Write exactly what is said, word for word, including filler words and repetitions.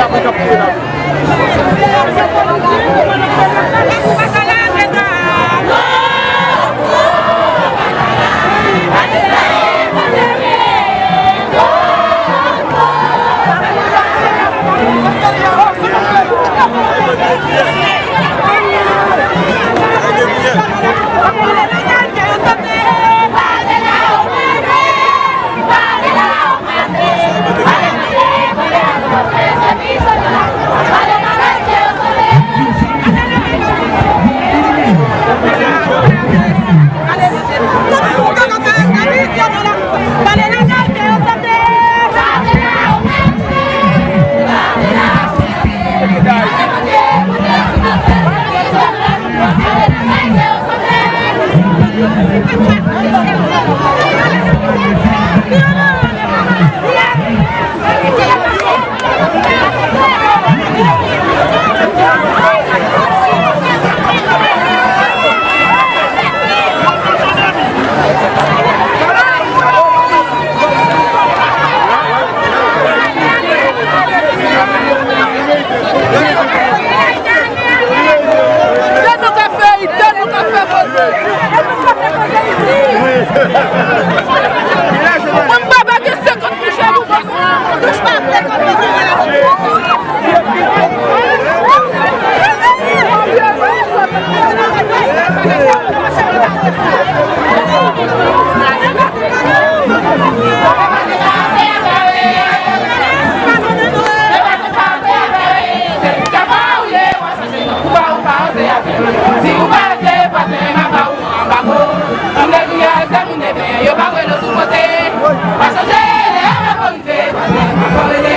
Se nou k ap fè, se nou k ap fè koze. Mwen, m pa pa gen senkant mouche pou mwen. Si ou pa vle pase, m ap ba ou anbago. Moun de griyaj, se moun de pen, yo pa kwè nan sou kote. Pa sonje, lè a pa rive, pase, pa rete.